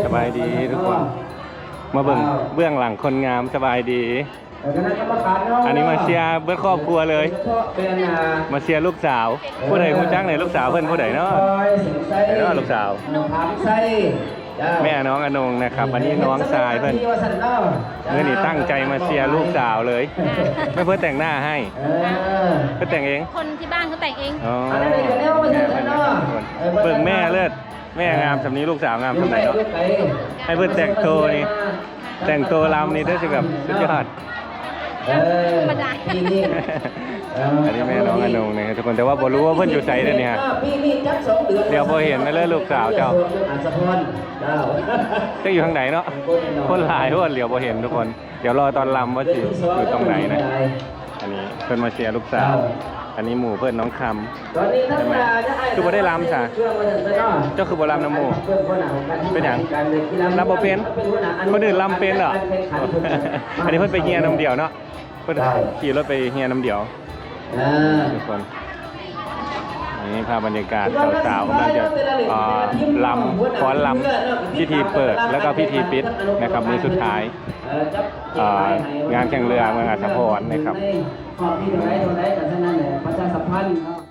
ສະບາຍດີທຸກຄົນ ມາເບິ່ງເບື້ອງຫຼັງຄົນງາມ. ສະບາຍດີ. ອັນນີ້ມາເຊຍເບິດຄອບຄົວເລີຍ ມາເຊຍລູກສາວ. ຜູ້ໃດຮູ້ຈັກໃນລູກສາວເພິ່ນຜູ້ໃດເນາະ? ໃຜເນາະລູກສາວ? ແມ່ນ້ອງອະນົງນະຄັບ ອັນນີ້ນ້ອງຊາຍເພິ່ນ. ມື້ນີ້ຕັ້ງໃຈມາເຊຍລູກສາວເລີຍ ແມ່ເພິ່ນແຕ່ງໜ້າໃຫ້. ເພິ່ນແຕ່ງເອງ? ຄົນທີ່ບ້ານເຂົາແຕ່ງເອງ. ອໍ ເບິ່ງແມ່ເລີດ ແມ່ງາມສ່ຳນີ້ ລູກສາວງາມສ່ຳໃດເນາະ? ໃຫ້ເພິ່ນແຕ່ງໂຕນີ້ ແຕ່ງໂຕລຳນີ້ເດີ ຊິແບບສຸດຍອດ. ເອີ ອັນນີ້ແມ່ນ້ອງອະນົງນີ້ທຸກຄົນ ແຕ່ວ່າບໍ່ຮູ້ວ່າເພິ່ນຢູ່ໃສເດ້ນີ້ຮະ ດຽວບໍ່ເຫັນເດີລູກສາວເຈົ້າ. ຈັກຢູ່ທາງໃດເນາະ ຄົນຫຼາຍໂພດ ດຽວບໍ່ເຫັນທຸກຄົນ. ດຽວລໍຕອນລຳວ່າຊິຢູ່ຕົງໃດນະ. ອັນນີ້ເພິ່ນມາເຊຍລູກສາວ ອັນນີ້ໝູ່ເພິ່ນ ນ້ອງຄຳ. ຄືບໍ່ໄດ້ລຳຊະ? ເຈົ້າຄືບໍ່ລຳນຳໝູ່? ເປັນຫຍັງ? ລຳບໍ່ເປັນ? ຄົນອື່ນລຳເປັນເນາະ. ອັນນີ້ເພິ່ນໄປຮຽນນຳດຽວເນາະ ເພິ່ນຂີ່ລົດໄປຮຽນນຳດຽວ. ເອີ ທຸກຄົນ ນີ້ພາບບັນຍາກາດ ສາວໆກຳລັງຈະ ເອີ ລຳ ຟ້ອນລຳ ພິທີເປີດ ແລ້ວກໍພິທີປິດນະຄັບ ມື້ສຸດທ້າຍ ເອີ ງານແຂ່ງເຮືອເມືອງອາດສະພອນນະຄັບ. ຮອບທີເທົ່າໃດເທົ່າໃດ ກໍສະນັ້ນແຫຼະ ປະຊາສຳພັນເນາະ.